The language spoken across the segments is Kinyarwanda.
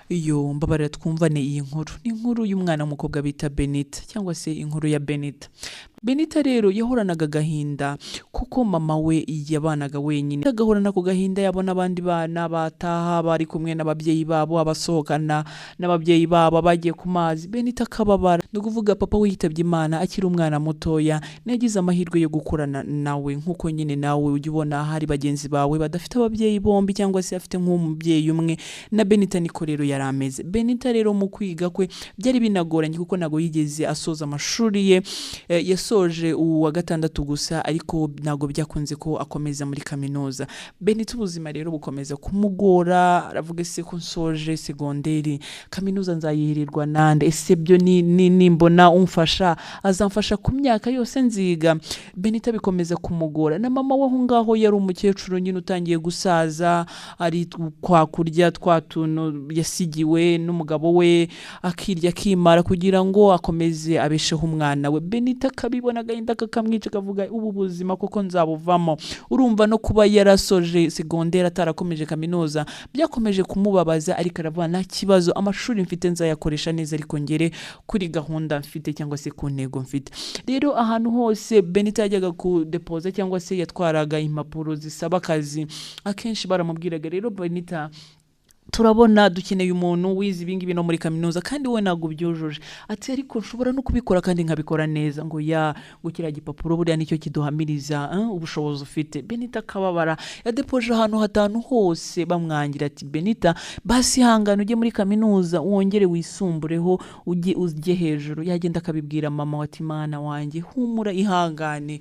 Iyo mbabarira twumvane iyi nkuru. Ni inkuru y'umwana w'umukobwa bita Benita cyangwa se inkuru ya Benita. Benita rero yahoranaga agahinda kuko mama we yabanaga wenyine. Agahorana ako gahinda, yabona abandi bana bataha bari kumwe n'ababyeyi babo, abasohokana n'ababyeyi babo, bagiye ku mazi, Benita akababara. Ni ukuvuga papa we yitabye Imana akiri umwana mutoya, ntiyagize amahirwe yo gukurana nawe nk'uko nyine nawe ujya ubona hari bagenzi bawe badafite ababyeyi bombi cyangwa se afite nk'umubyeyi umwe. Na Benita niko rero yari ameze. Benita rero mu kwiga kwe byari binagoranye kuko ntabwo yigeze asoza amashuri ye, yasoje uwa gatandatu gusa, ariko ntabwo byakunze ko akomeza muri kaminuza. Benita ubuzima rero bukomeza kumugora, aravuga: "Ese ko nsoje segonderi, kaminuza nzayihirirwa nande? Ese byo ni nimbona umfasha azamfasha ku myaka yose nziga?" Benita bikomeza kumugora. Na mama we aho ngaho yari umukecuru nyine utangiye gusaza, ari kwa kurya twa tuntu yasigiwe n'umugabo we, akirya akimara kugira ngo akomeze abesheho umwana we. Benita akabibona, agahinda kakamwica, akavuga: "Ubu buzima koko nzabuvamo?" Urumva no kuba yarasoje segonderi atarakomeje kaminuza byakomeje kumubabaza, ariko aravuga: "Nta kibazo, amashuri mfite nzayakoresha neza, ariko ngere kuri gahunda mfite cyangwa se ku ntego mfite." Rero ahantu hose Benita yajyaga kudepoza cyangwa se yatwaraga impapuro zisaba akazi, akenshi baramubwiraga: "Rero Benita, turabona dukeneye umuntu wize ibingibi no muri kaminuza, kandi wowe ntabwo ubyujuje." Ati: "Ariko nshobora no kubikora kandi nkabikora neza." Ngo ya ngo kiriya gipapuro buriya nicyo kiduhamiriza ubushobozi ufite. Benita akababara, yadepoje ahantu hatanu hose bamwangira. Ati: "Benita, basi hangana ujye muri kaminuza wongere wisumbureho, ujye hejuru." Yagenda akabibwira mama, ati: "Mana wanjye, humura, ihangane."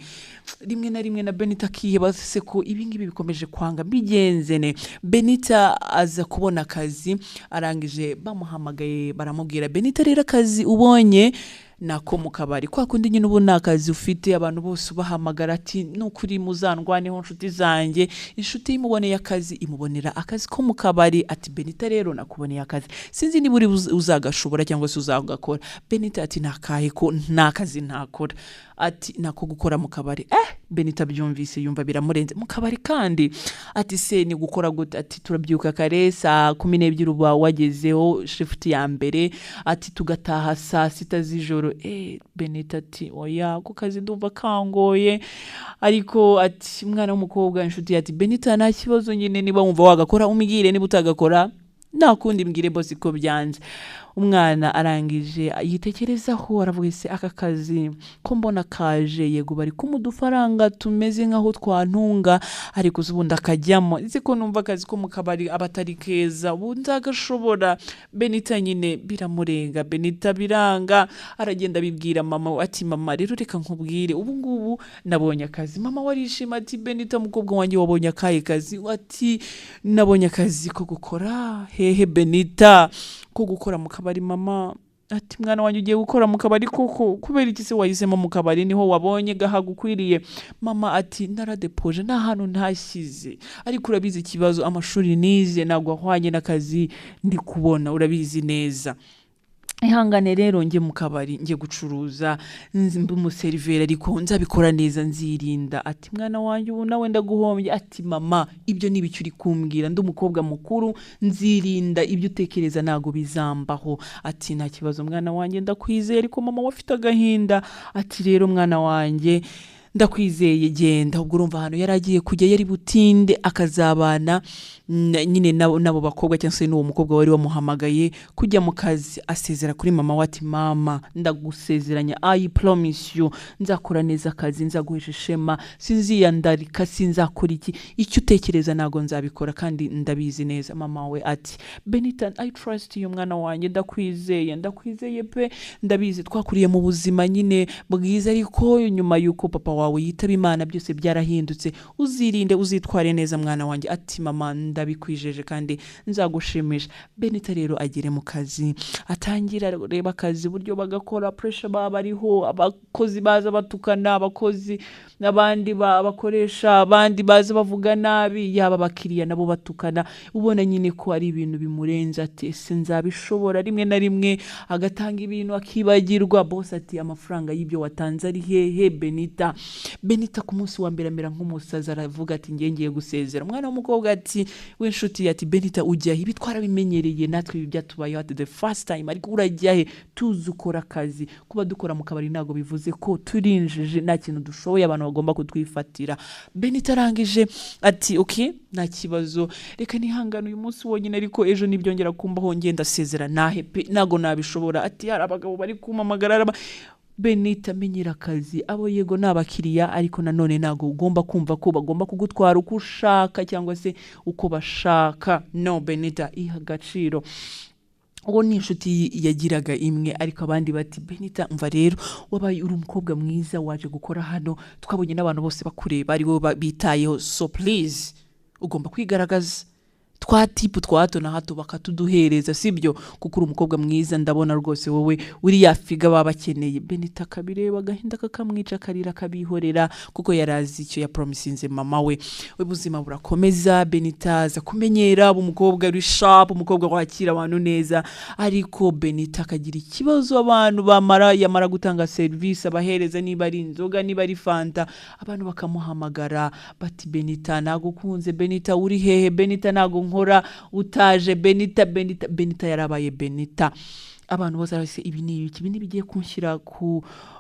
Rimwe na rimwe na Benita akiheba, se ko ibingibi bikomeje kwanga mbigenze ne? Benita aza kubona akazi. Arangije bamuhamagaye, baramubwira: "Benita, rero akazi ubonye nako mu kabari." Kwa kundi nyine ubu nta kazi ufite, abantu bose ubahamagara ati: "Nukuri muzandwaneho, nshuti zanjye." Inshuti imuboneye akazi, imubonera akazi ko mu kabari. Ati: "Benita, rero nakuboneye akazi, sinzi niba uri uzagashobora cyangwa se uzagakora." Benita ati: "Nakahe ko nta kazi ntakora?" Ati: "Nako gukora mu kabari." Benita abyumvise yumva biramurenze. Mu kabari kandi? Ati: "Se ni gukora gute?" Ati: "Turabyuka kare, saa 12 uba wagezeho, shift ya mbere." Ati: "Tugataha saa 6 z'ijoro." Benita ati: "Oya, ako kazi ndumva kangoye." Ariko ati umwana w'umukobwa inshuti ye ati: "Benita, nta kibazo nyine, niba wumva wagakora umbwire, niba utagakora nta kundi, mbwire boss ko byanze." Umwana arangije yitekerezaho, aravuga: "Ese aka kazi ko mbona kaje, yego bari kumuha udufaranga tumeze nk'aho twantunga, ariko se ubundi akajyamo? Ese ko numva akazi ko mu kabari aba atari keza, ubu nzagashobora?" Benita nyine biramurenga, Benita biranga, aragenda abibwira mama we, ati: "Mama, rero reka nkubwire, ubu ngubu nabonye akazi." Mama we arishima, ati: "Benita, mukobwa wanjye, wabonye akahe kazi?" Ati: "Nabonye akazi ko gukora." "Hehe, Benita?" "Ko gukora mu kabari, mama." Ati: "Mwana wanjye, ugiye gukora mu kabari koko? Kubera iki se wahisemo mu kabari? Niho wabonye gahagukwiriye?" Mama ati: "Naradepoje, nta hantu ntashyize, ariko urabizi ikibazo, amashuri nize ntabwo ahwanye n'akazi ndi kubona, urabizi neza. Ihangane rero njye mu kabari, njye gucuruza, mbe umuseriveri, ariko nzabikora neza, nzirinda." Ati: "Mwana wanjye, ubu nawe ndaguhombye." Ati: "Mama, ibyo ni ibiki uri kumbwira? Ndi umukobwa mukuru, nzirinda, ibyo utekereza ntabwo bizambaho." Ati: "Nta kibazo, mwana wanjye, ndakwizeye." Ariko mama we afite agahinda. Ati: "Rero mwana wanjye, ndakwizeye, genda." Ubwo urumva ahantu yari agiye kujya yari butinde, akazabana nyine n'abo bakobwa cyangwa se n'uwo mukobwa wari wamuhamagaye kujya mu kazi. Asezera kuri mama we, ati: "Mama, ndagusezeranya, I promise you, nzakora neza akazi, nzaguhesha ishema, sinziyandarika, sinzakora iki, icyo utekereza ntabwo nzabikora, kandi ndabizi neza." Mama we ati: "Benita, I trust you, mwana wanjye, ndakwizeye, ndakwizeye pe. Ndabizi twakuriye mu buzima nyine bwiza, ariko nyuma y'uko papa wawe yitaba Imana byose byarahindutse. Uzirinde, uzitware neza, mwana wanjye." Ati: "Mama, ndabikwijeje kandi nzagushimisha." Benita rero agere mu kazi, atangira reba akazi uburyo bagakora, pressure baba bariho, abakozi baza batukana, abakozi n'abandi bakoresha, abandi baza bavuga nabi, yaba abakiriya nabo batukana, ubona nyine ko ari ibintu bimurenze. Ati: "Ese nzabishobora?" Rimwe na rimwe agatanga ibintu akibagirwa. Boss ati: "Amafaranga y'ibyo watanze ari hehe, Benita?" Benita ku munsi wa mbere amera nk'umusazi, aravuga ati ngiye ngiye gusezera. Umwana w'umukobwa ati w'inshuti ye ati Benita, ujya he? Ibi twarabimenyereye natwe, ibi byatubayeho at the first time, ariko urajya he? Tuzi ukora akazi. Kuba dukora mu kabari ntabwo bivuze ko turinjije, nta kintu dushoboye, abantu bagomba kutwifatira. Benita arangije ati okay, nta kibazo, reka nihangane uyu munsi wonyine, ariko ejo nibyongera kumbaho ngenda asezera nahe pe, ntago nabishobora. Ati hari abagabo bari kumpamagara. Benita, amenyera akazi. Abo yego ni abakiriya, ariko nanone ntabwo ugomba kumva ko bagomba kugutwara uko ushaka cyangwa se uko bashaka. No, Benita, iha agaciro. Uwo ni inshuti yagiraga imwe, ariko abandi bati Benita, umva rero, wabaye uri umukobwa mwiza, waje gukora hano, twabonye n'abantu bose bakureba ari wowe bitayeho, so please ugomba kwigaragaza, twa tip twa hato na hato bakatuduhereza, sibyo? Kuko uri umukobwa mwiza, ndabona rwose wowe uriya figure baba bakeneye. Benita akabireba, agahinda kakamwica, akarira, akabihorera, kuko yari azi icyo yapromisinze mama we. Ubuzima burakomeza, Benita aza kumenyera, aba umukobwa uri sharp, umukobwa wakira abantu neza. Ariko Benita akagira ikibazo, abantu bamara, yamara gutanga serivisi, abahereza niba ari inzoga, niba ari fanta, abantu bakamuhamagara bati Benita, nagukunze, Benita uri hehe? Benita, ntago nkora utaje. Benita, Benita, Benita. Yarabaye Benita. Abantu bose barase, ibi ni ibiki? Ibi ntibigiye kunshyira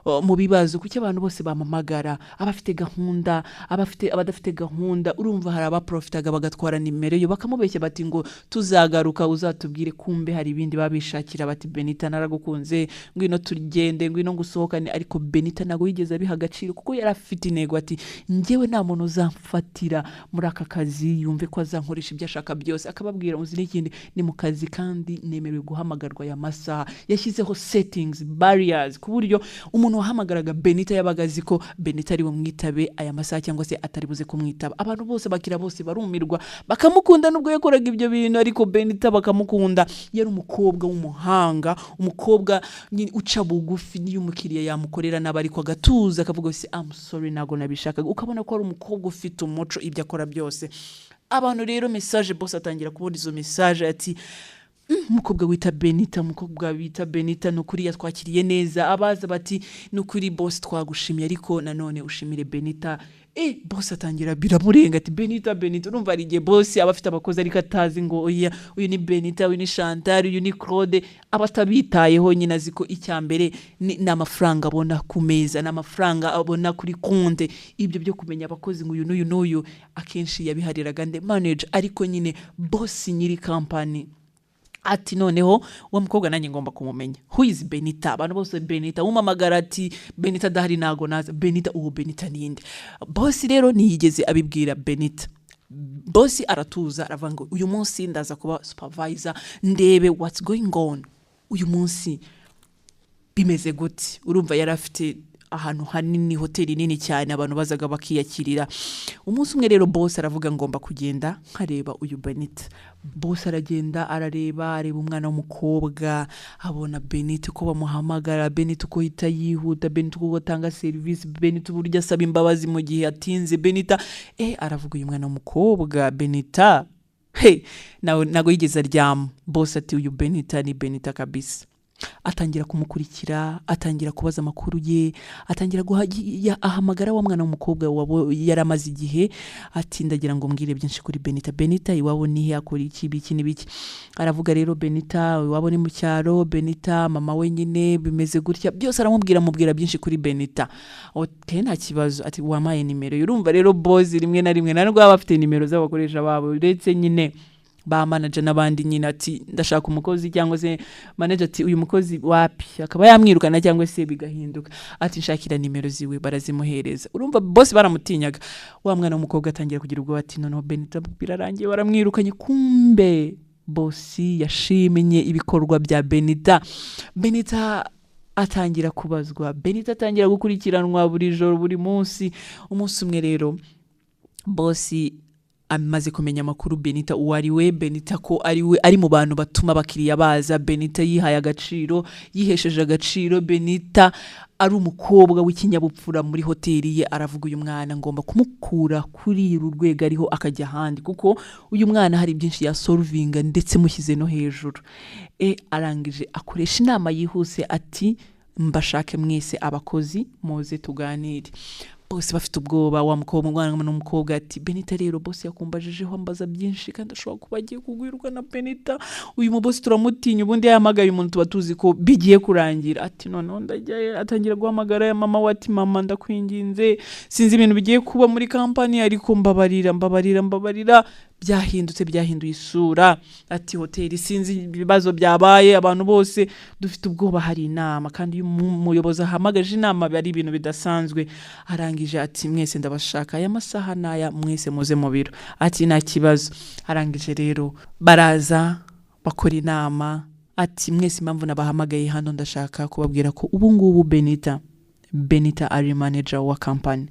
mu bibazo? Kuki abantu bose bampamagara, abafite gahunda, abafite, abadafite gahunda? Urumva hari abaprofitaga bagatwara nimero yo, bakamubeshya bati ngo tuzagaruka uzatubwire, kumbe hari ibindi babishakira, bati Benita, naragukunze, ngwino tugende, ngwino ngusohokane. Ariko Benita ntabwo yigeze abiha agaciro, kuko yari afite intego, ati njyewe nta muntu uzamfatira muri aka kazi yumve ko azankoresha ibyo ashaka byose. Akababwira, uzi n'ikindi, ni mu kazi kandi nemerewe guhamagarwa aya masaha. Yashyizeho settings, barriers, ku buryo umuntu wahamagaraga Benita yabaga azi ko Benita ari bumwitabe aya masaha cyangwa se atari buze kumwitaba. Abantu bose, bakira bose barumirwa, bakamukunda nubwo yakoraga ibyo bintu, ariko Benita bakamukunda. Yari umukobwa w'umuhanga, umukobwa nyine uca bugufi, niyo umukiriya yamukorera nabi ariko agatuza, akavuga ati I'm sorry, ntabwo nabishakaga. Ukabona ko ari umukobwa ufite umuco, ibyo akora byose. Abantu rero message, boss atangira kubona izo message ati umukobwa wita Benita, umukobwa bita Benita, ni ukuri yatwakiriye neza. Abaza bati ni ukuri boss, twagushimiye, ariko nanone ushimire Benita. Boss atangira biramurenga, ati Benita, Benita. Urumva hari igihe boss aba afite abakozi ariko atazi ngo oya, uyu ni Benita, uyu ni Chantal, uyu ni Claude. Aba atabitayeho nyine, azi ko icya mbere ni amafaranga abona ku meza, ni amafaranga abona kuri konte. Ibyo byo kumenya abakozi ngo uyu n'uyu n'uyu, akenshi yabihariraga nde? Manager. Ariko nyine boss nyiri company ati noneho uwo mukobwa nanjye ngomba kumumenya. Who is Benita? Abantu bose Benita, umamagara ati Benita adahari ntago naza. Benita, uwo Benita ninde? Boss rero ntiyigeze abibwira Benita. Boss aratuza, aravuga ngo uyu munsi ndaza kuba supervisor, ndebe what's going on, uyu munsi bimeze gute. Urumva yari afite ahantu hanini, hoteli nini cyane, abantu bazaga bakiyakirira. Umunsi umwe rero boss aravuga ngomba kugenda nkareba uyu Benita. Boss aragenda, arareba, areba umwana w'umukobwa, abona Benita uko bamuhamagara, Benita uko ahita yihuta, Benita uko atanga serivisi, Benita uburyo asaba imbabazi mu gihe atinze. Benita, aravuga uyu mwana w'umukobwa Benita, hey, nawe ntabwo yigeze aryama. Boss ati uyu Benita ni Benita kabisa. Atangira kumukurikira, atangira kubaza amakuru ye, atangira ahamagara wa mwana w'umukobwa wabo yari amaze igihe, ati ndagira ngo mbwire byinshi kuri Benita. Benita iwabo nihe? Akora iki? Biki n'ibiki? Aravuga rero, Benita iwabo ni mu cyaro, Benita mama we nyine bimeze gutya, byose aramubwira, amubwira byinshi kuri Benita. Okay, nta kibazo. Ati wampaye nimero? Urumva rero boss rimwe na rimwe nta nubwo baba bafite nimero z'abakoresha babo, uretse nyine ba manager n'abandi nyine. Ati ndashaka umukozi, cyangwa se manager ati uyu mukozi wapi, akaba yamwirukana cyangwa se bigahinduka. Ati nshakira nimero ziwe. Barazimuhereza. Urumva bose baramutinyaga. Wa mwana w'umukobwa atangira kugira ubwoba, ati noneho Benita birarangiye, baramwirukanye. Kumbe boss yashimye ibikorwa bya Benita. Benita atangira kubazwa, Benita atangira gukurikiranwa buri joro, buri munsi. Umunsi umwe rero boss amaze kumenya amakuru Benita uwo ari we, Benita ko ari we ari mu bantu batuma abakiriya baza, Benita yihaye agaciro, yihesheje agaciro, Benita ari umukobwa w'ikinyabupfura muri hoteli ye, aravuga uyu mwana ngomba kumukura kuri uru rwego ariho akajya ahandi, kuko uyu mwana hari byinshi yasolvinga, ndetse mushyize no hejuru. Arangije akoresha inama yihuse, ati mbashake mwese abakozi, muze tuganire. Bose bafite ubwoba. Wa mukobwa, umwana n'umukobwa, ati: "Benita rero, boss yakumbajijeho, ambaza byinshi, kandi ashobora kuba agiye kugwirwa na Benita. Uyu mubosi turamutinya, ubundi yahamagaye umuntu tuba tuzi ko bigiye kurangira." Ati: "Noneho ndajyayo." Atangira guhamagara ya mama we, ati: "Mama, ndakwinginze, sinzi ibintu bigiye kuba muri kampani, ariko mbabarira, mbabarira, mbabarira, byahindutse, byahinduye isura." Ati: "Hoteli, sinzi ibibazo byabaye, abantu bose dufite ubwoba, hari inama, kandi iyo umuyobozi ahamagaje inama biba ari ibintu bidasanzwe." Arangije ati: "Mwese ndabashaka aya masaha n'aya, mwese muze mu biro." Ati: "Nta kibazo." Arangije rero baraza bakora inama. Ati: "Mwese, impamvu nabahamagaye hano, ndashaka kubabwira ko ubu ngubu Benita ari manager wa kampani."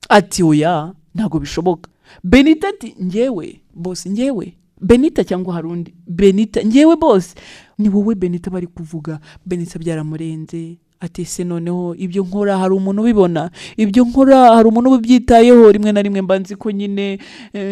Ati: "Oya, ntabwo bishoboka." Benita ati: "Njyewe boss, njyewe Benita, cyangwa hari undi Benita? Njyewe boss?" "Ni wowe Benita bari kuvuga." Benita byaramurenze. Ati: "Ese noneho ibyo nkora hari umuntu ubibona? Ibyo nkora hari umuntu ubyitayeho? Rimwe na rimwe mba nzi ko nyine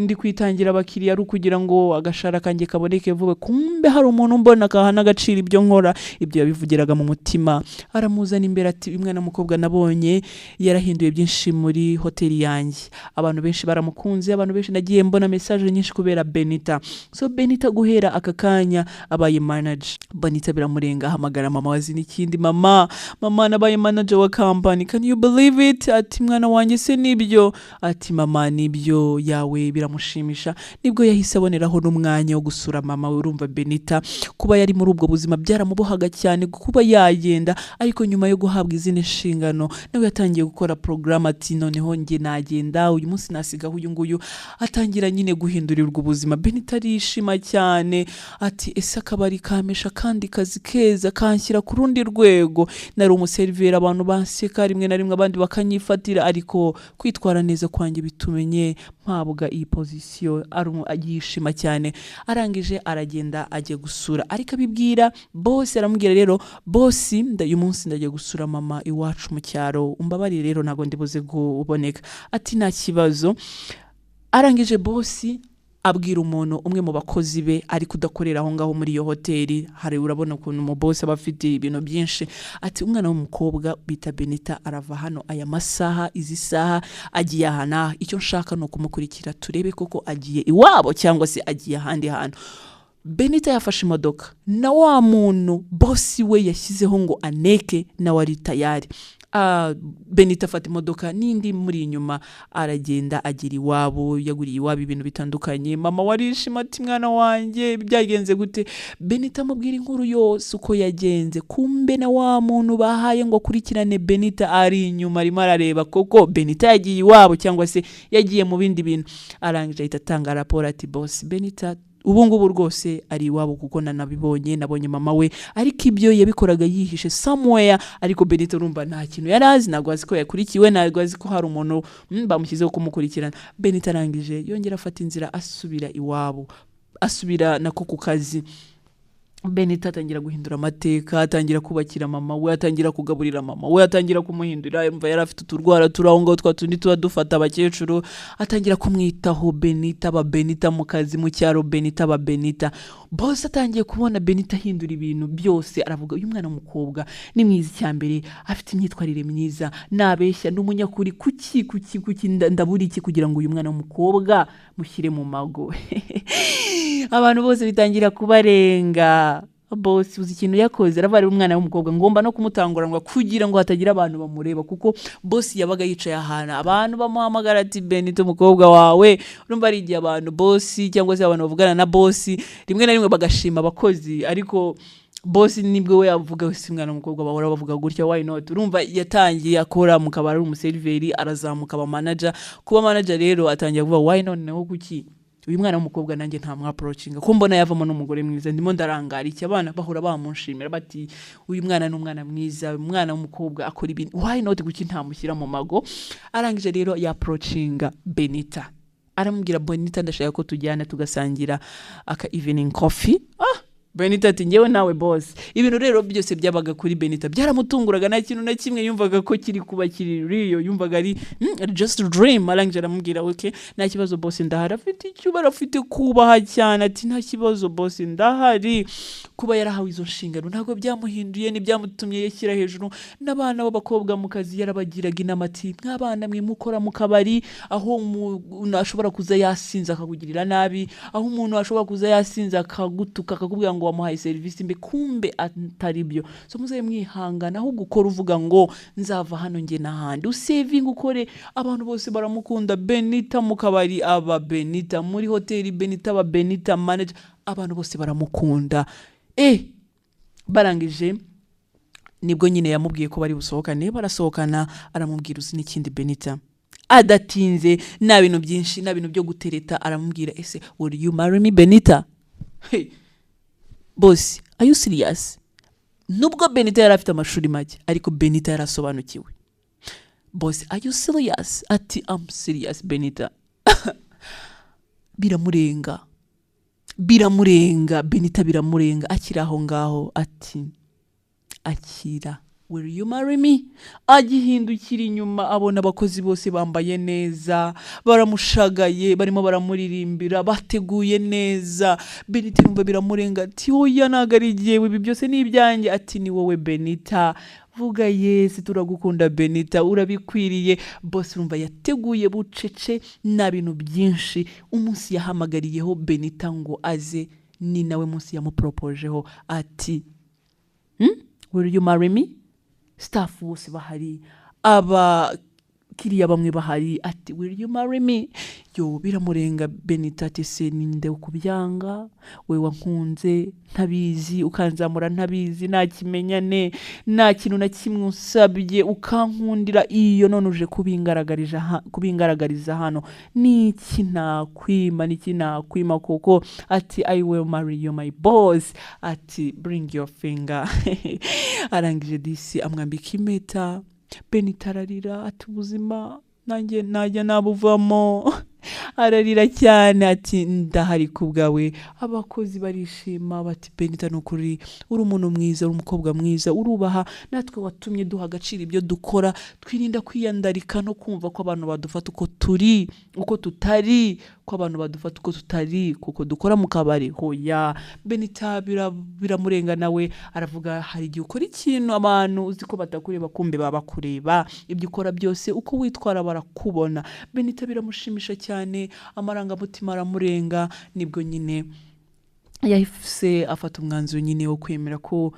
ndi kwitangira abakiriya ari ukugira ngo agashara kanjye kaboneke vuba, kumbe hari umuntu mbona akaha n'agaciro ibyo nkora." Ibyo yabivugiraga mu mutima. Aramuzana imbere, ati: "Uyu mwana w'umukobwa nabonye yarahinduye byinshi muri hoteli yanjye, abantu benshi baramukunze, abantu benshi nagiye mbona message nyinshi kubera Benita. So Benita guhera aka kanya abaye manager." Benita biramurenga, ahamagara mama wazi n'ikindi: "Mama, mama, nabaye manager wa company, can you believe it?" Ati: "Mwana wanjye, se nibyo?" Ati: "Mama, nibyo." Yawe biramushimisha. Nibwo yahise aboneraho n'umwanya wo gusura mama we. Urumva Benita kuba yari muri ubwo buzima byaramubohaga cyane kuba yagenda, ariko nyuma yo guhabwa izindi nshingano nawe yatangiye gukora porogaramu, ati: "Noneho njye nagenda uyu munsi, nasigaho uyu nguyu." Atangira nyine guhindurirwa ubuzima. Benita arishima cyane, ati: "Ese akabari kamesha akandi kazi keza kanshyira ku rundi rwego? Nari umuseriveri, abantu banseka rimwe na rimwe, abandi bakanyifatira, ariko kwitwara neza kwanjye bitumenye mpabwa iyi pozisiyo." Yishima cyane. Arangije aragenda ajya gusura, ariko abibwira boss. Aramubwira: "Rero boss, uyu munsi ndajya gusura mama iwacu mu cyaro, umbabarire rero ntabwo ndibuze kuboneka." Ati: "Nta kibazo." Arangije boss abwira umuntu umwe mu bakozi be, ariko udakorera aho ngaho muri iyo hoteli. Hari, urabona ukuntu umubosi aba afite ibintu byinshi. Ati: "Umwana w'umukobwa bita Benita arava hano aya masaha, izi saha, agiye aha n'aha. Icyo nshaka ni ukumukurikira, turebe koko agiye iwabo cyangwa se agiye ahandi hantu." Benita yafashe imodoka na wa muntu bosi we yashyizeho ngo aneke, nawe ari tayari. Benita afata imodoka n'indi muri inyuma, aragenda agera iwabo, yaguriye iwabo ibintu bitandukanye. Mama warishima, ati: "Mwana wanjye, byagenze gute?" Benita amubwira inkuru yose uko yagenze. Kumbe na wa muntu bahaye ngo akurikirane Benita ari inyuma, arimo arareba koko Benita yagiye iwabo cyangwa se yagiye mu bindi bintu. Arangije ahita atanga raporo, ati: "Boss, Benita ubu ngubu rwose ari iwabo, kuko nanabibonye, nabonye mama we, ariko ibyo yabikoraga yihishe somewhere." Ariko Benita urumva nta kintu yari azi, ntabwo azi ko yakurikiwe, ntabwo azi ko hari umuntu bamushyizeho kumukurikirana. Benita arangije yongera afata inzira asubira iwabo, asubira nako ku kazi. Benita atangira guhindura amateka, atangira kubakira mama we, atangira kugaburira mama we, atangira kumuhindura. Yumva yari afite uturwara turi aho ngaho, twa tundi tuba dufata abakecuru, atangira kumwitaho. Benita aba Benita mu kazi, mu cyaro Benita aba Benita. Bose atangiye kubona Benita ahindura ibintu byose, aravuga: "Uyu mwana w'umukobwa ni mwiza, icya mbere afite imyitwarire myiza, nabeshya, ni umunyakuri. Kuki ndabura iki kugira ngo uyu mwana w'umukobwa mushyire mu mago?" Abantu bose bitangira kubarenga. Boss uzi ikintu yakoze? Aravuga: "Ari umwana w'umukobwa, ngomba no kumutanguranwa kugira ngo hatagira abantu bamureba." Kuko boss yabaga yicaye ahantu, abantu bamuhamagara ati: "Benito, umukobwa wawe." Urumva ari igihe abantu, boss cyangwa se abantu bavugana na boss, rimwe na rimwe bagashima abakozi, ariko boss nibwo we yavuga: "Si umwana w'umukobwa bahora bavuga gutya, why not?" Urumva yatangiye akora mu kabari ari umuseriveri, arazamuka aba manager. Kuba manager rero atangiye kuvuga: "Why not? Naho kuki uyu mwana w'umukobwa nanjye nta mwapproachinga, ko mbona yavamo n'umugore mwiza? Ndimo ndarangara iki? Abana bahora bamunshimira bati: 'Uyu mwana ni umwana mwiza, umwana w'umukobwa akora ibintu. Why not? Kuki ntamushyira mu mago?" Arangije rero yapproachinga Benita, aramubwira: "Benita, ndashaka ko tujyana tugasangira aka evening coffee." Ah, Benita ati: "Ngewe nawe, boss." Ibintu rero byose byabaga kuri Benita byaramutunguraga, nta kintu na kimwe yumvaga ko kiri kuba kiri real, yumvaga ari just a dream. Arangije aramubwira: "Okay, nta kibazo boss, ndahari." Afite icyubahiro, afite kubaha cyane, ati: "Nta kibazo boss, ndahari." Kuba yarahawe izo nshingano ntabwo byamuhinduye, ntibyamutumye yashyira hejuru. N'abana b'abakobwa mu kazi yarabagiraga inama, ati: "Mw'abana mwe mukora mu kabari, aho umuntu ashobora kuza yasinze akakugirira nabi, aho umuntu ashobora kuza yasinze akagutuka, akakubwira ngo wamuhaye serivisi mbi, kumbe atari byo, so muzabe mwihangana, ahubwo ukora uvuga ngo nzava hano njye n'ahandi, usevinga ukore." Abantu bose baramukunda Benita mu kabari, aba Benita muri hoteli, Benita aba Benita manager, abantu bose baramukunda. Barangije nibwo nyine yamubwiye ko bari busohokane, barasohokana. Aramubwira: "Uzi n'ikindi, Benita?" Adatinze, nta bintu byinshi, nta bintu byo gutereta, aramubwira: "Ese will you marry me, Benita?" Hey, boss, are you serious? Nubwo Benita yari afite amashuri make, ariko Benita yarasobanukiwe. "Boss, are you serious?" Ati: "I'm serious, Benita." Biramurenga, biramurenga Benita, biramurenga. Akiri aho ngaho ati: "Akira, will you marry me?" Agihindukira inyuma abona abakozi bose bambaye neza, baramushagaye, barimo baramuririmbira, bateguye neza. Benita yumva biramurenga, ati: "Oya, ntabwo ari jyewe, ibi byose ni ibyanjye." Ati: "Ni wowe, Benita, vuga yes, turagukunda Benita, urabikwiriye." Bose urumva yateguye bucece, nta bintu byinshi. Umunsi yahamagariyeho Benita ngo aze ni nawe munsi yamuporopojeho, ati: "Will you marry me?" Staff bose bahari, abakiriya bamwe bahari, ati: "Will you marry me?" Yo, biramurenga. Benita ati: "Se ninde ukubyanga, we wankunze ntabizi, ukanzamura ntabizi, nta kimenyane, nta kintu na kimwe unsabye, ukankundira iyo, none uje kubingaragariza hano, niki nakwima, niki nakwima koko?" Ati: "I will marry you, my boss." Ati: "Bring your finger." Arangije disi amwambika impeta. Benita ararira, ati: "Ubuzima nanjye najya nabuvamo." Ararira cyane, ati: "Ndahari ku bwawe." Abakozi barishima, bati: "Benita, ni ukuri uri umuntu mwiza, uri umukobwa mwiza, urubaha, natwe watumye duha agaciro ibyo dukora, twirinda kwiyandarika no kumva ko abantu badufata uko turi, uko tutari, ko abantu badufata uko tutari kuko dukora mu kabari." Hoya, Benita biramurenga nawe aravuga: "Hari igihe ukora ikintu abantu uzi ko batakureba, kumbe baba bakureba. Ibyo ukora byose, uko witwara, barakubona." Benita biramushimisha cyane, amarangamutima aramurenga. Nibwo nyine yahise afata umwanzuro nyine wo kwemera ko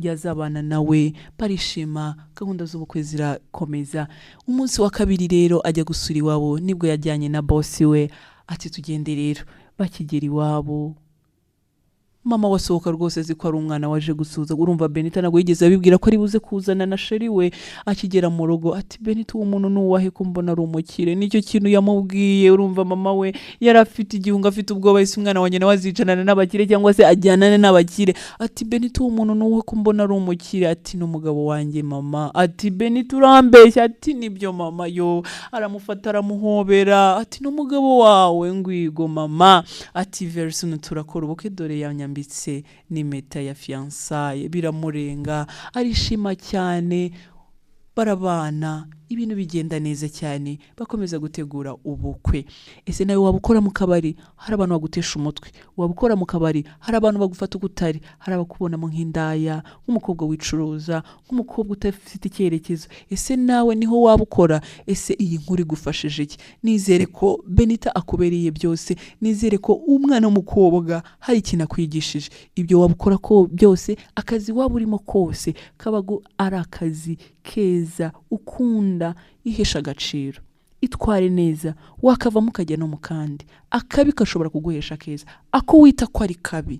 yazabana nawe. Barishima, gahunda z'ubukwe zirakomeza. Umunsi wa kabiri rero ajya gusura iwabo, nibwo yajyanye na boss we, ati: "Tugende rero." Bakigera iwabo, mama wasohoka rwose azi ko ari umwana waje gusuza. Urumva Benita ntabwo yigeze abibwira ko ari buze kuzana na chéri we. Akigera mu rugo ati: "Benita, uwo muntu ni uwahe ko mbona ari umukire?" Nicyo kintu yamubwiye. Urumva mama we yari afite igihunga, afite ubwoba: ese umwana wanjye nawe azicarana n'abakire cyangwa se ajyanane n'abakire? Ati: "Benita, uwo muntu ni uwahe ko mbona ari umukire?" Ati: "Ni umugabo wanjye, mama." Ati: "Benita, urambeshya." Ati: "Nibyo, mama." Yo, aramufata aramuhobera, ati: "Ni umugabo wawe?" "Ngwigo, mama." Ati: "Very soon turakora ubukwe, dore yanyambitse n'impeta ya fiançailles." Biramurenga, arishima cyane, barabana, ibintu bigenda neza cyane, bakomeza gutegura ubukwe. Ese nawe waba ukora mu kabari, hari abantu bagutesha umutwe? Waba ukora mu kabari, hari abantu bagufata uko utari, hari abakubonamo nk'indaya, nk'umukobwa wicuruza, nk'umukobwa udafite icyerekezo? Ese nawe niho waba ukora? Ese iyi nkuru igufashije iki? Nizere ko Benita akubereye byose, nizere ko umwana w'umukobwa hari ikintu akwigishije. Ibyo waba ukora ko byose, akazi waba urimo kose, kaba ari akazi keza ukunda, ihesha agaciro, itware neza, wakavamo ukajya no mu kandi. Akabi gashobora kuguhesha keza, ako wita ko ari kabi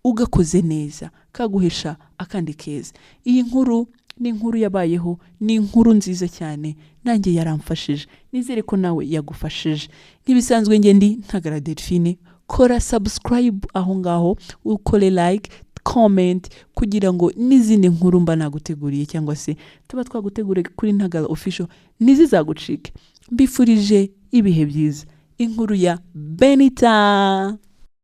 ugakoze neza kaguhesha akandi keza. Iyi nkuru ni inkuru yabayeho, ni inkuru nziza cyane, nanjye yaramfashije, nizere ko nawe yagufashije. Nk'ibisanzwe, njye ndi Ntagara Delphine. Kora subscribe aho ngaho, ukore like, comment, kugira ngo n'izindi nkuru mba naguteguriye cyangwa se tuba twaguteguriye kuri Ntagara Official ntizizagucike. Mbifurije ibihe byiza. Inkuru ya Benita.